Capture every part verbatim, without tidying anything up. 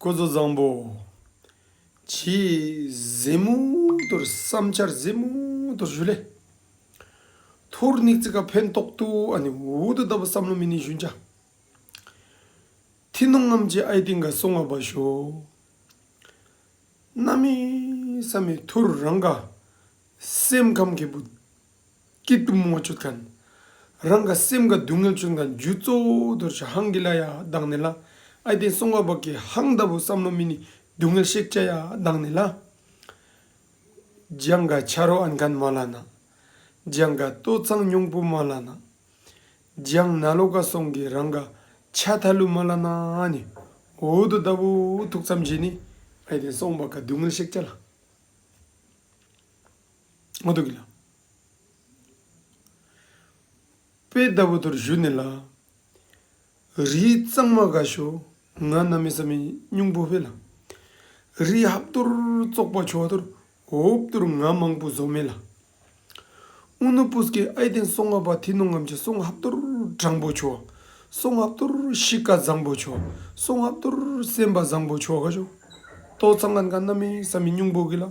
སྐུ་གཟུགས་བཟང་པོ། ཅིག་ཟེ་མུ་ཐུར་བསམ་འཆར་ཟེ་མུ་ཐུར་ཞུ་ལེ། ཐུར་ཉིག་ཙིང་ག་ཕན་ཐོགས་ཏེ་ཨ་ནི་འོ་དོ་ལྟ་བུ་བསམ་བློ་མི་ནི་ཞུན་ཅ། ཐི་ནོང་ངམ་ཅིག་ཨའི་ཏེན་ག་སོང་ང་བ་ཤོ། གནམ་མེད་ས་མེད་ཐུར་རང་ག་སེམས་ཁམས་ཀྱི་བུ་སྐྱིད་པོ་མོ་ཅུད་ཁན། རང་ག་སེམས་ག་སྡུག་བསྔལ་ཅུན་ཁན་རྒྱུ་གཙོ་བོ་ཐུར་ཅ་ཧང་གི་ལ་ཡ་དག་ནི་ལ། ཨའི་ཏེན་སོང་ང་བ་གི་ཧང་ལྟ་བུ་བསམ་བློ་མི་ནི་སྡུག་བསྔལ་ཤེག་ཅ་ཡ་དག་ནི་ལ། ཇང་ག་ཆ་རོགས་ཨན་ཁན་མ་ལ་ན། ཇང་ག་ལྟོ་ཚང་ཉུང་པོ་མ་ལ་ན། ཇང་ན་ལོ་ཀ་སོང་གི་རང་ག་ཆ་ཐ་ལུ་མ་ལ་ན་ནི། འོ་དོ་ལྟ་བུ་ཐུགས་བསམ་བཞེས་ནི། ཨའི་ཏེན་སོང་བ་ག་སྡུག་བསྔལ་ཤེག་ཅ་ལ། འོ་དོ་གི་ལ། དཔེ་ལྟ་བུ་ཐུར་ཞུ་ནི་ལ། རི་གཙང་མ་ག་ཤོ་ང་གནམ་མེད་ས་མེད་ཉུང་པོ་ཕེ་ལ། རི་ཧབ་ཐུར་ཙོག་པ་ཆོ་བ་ཐུར་འོབ་ཐུར་ང་མང་པོ་ཟོ་མེ་ལ། ཨུ་ནུ་པུས་ཀི་ཨའི་ཏེན་སོང་ང་བ་ཐི་ནོང་ངམ་ཅིག་སོང་ཧབ་ཐུར་དྲང་པོ་ཆོ་བ། སོང་ཧབ་ཐུར་གཤིས་ཀ་བཟང་པོ་ཆོ་བ། སོང་ཧབ་ཐུར་སེམས་པ་བཟང་པོ་ཆོ་བ་ག་ཤོ། ལྟོ་ཚང་ཨན་ཁན་གནམ་མེད་ས་མེད་ཉུང་པོ་གི་ལ།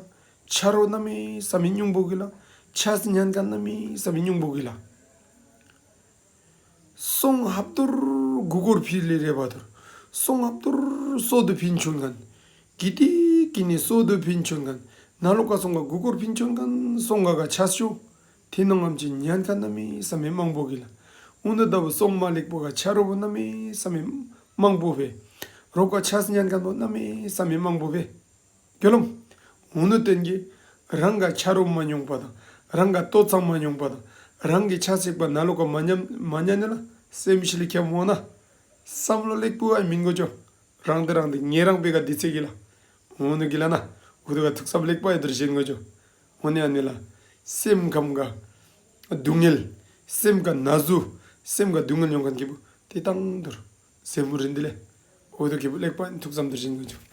ཆ་རོགས་གནམ་མེད་ས་མེད་ཉུང་པོ་གི་ལ། ཆས་ཉན་ཁན་གནམ་མེད་ས་མེད་ཉུང་པོ་གི་ལ། སོང་ཧབ་ཐུར་མགུ་སྐོར་ཕི་ལེ་རེ་བ་ཐུར། སོང་ཧབ་ཐུར་སོ་དུ་ཕིན་ཆུན་ཁན། གི་ཏི་གི་ནི་སོ་དུ་ཕིན་ཆུན་ཁན། ན་ལོ་ཀ་སོང་ག་མགུ་སྐོར་ཕིན་ཆུན་ཁན་སོང་ག་ག་ཆས་ཤོ། ཐི་ནོང་ངམ་ཅིག་ཉན་ཁན་གནམ་མེད་ས་མེད་མང་པོ་གི་ལ། ཨུ་ནུ་ལྟ་བུ་སོང་མ་ལེགས་པོ་ག་ཆ་རོགས་བུ་གནམ་མེད་ས་མེད་མང་པོ་ཕེ། རོགས་ག་ཆས་ཉན་ཁན་བུ་གནམ་མེད་ས་མེད་མང་པོ་ཕེ། གྱོ་ལོམ། ཨུ་ནུ་ཏེན་གི་རང་ག་ཆ་རོགས་མ་ཉུང་པ་དང་རང་ག་ལྟོ་ཚང་མ་ཉུང་པ་དང་རང་གི་ཆས་ཤིག་པ་ན་ལོ་ཀ་མ་ཉམ་མ་ཉན་ནི་ལ་སེམས་ཤི་ལི་ཁྱམ་འོ་ན། བསམ་བློ་ལེགས་པོ་ཨའི་མིན་གོ་ཅོ། རང་ཏེ་རང་ཏེ་ངེ་རང་པེ་ག་དི་ཚེ་གི་ལ། ཨུ་ནུ་གི་ལ་ན། འུ་དུ་ག་ཐུགས་བསམ་ལེགས་པ་ཨའི་ཐུར་ཞེན་གོ་ཅོ། འོ་ནི་ཨ་ནི་ལ། སེམས་ཁམས་ག་སྡུག་བསྔལ། སེམས་ག་ན་ཟུག། སེམས་ག་སྡུག་བསྔལ་མྱོང་ཁན་ཁེ་པུ་ཏེ་ཏང་ཐུར་ཟེ་མུ་རིན་དི་ལེ། འོ་དོ་ཁེ་པུ་ལེགས་པ་ཨན་ཐུགས་བསམ་ཐུར་ཞེན་གོ་ཅོ།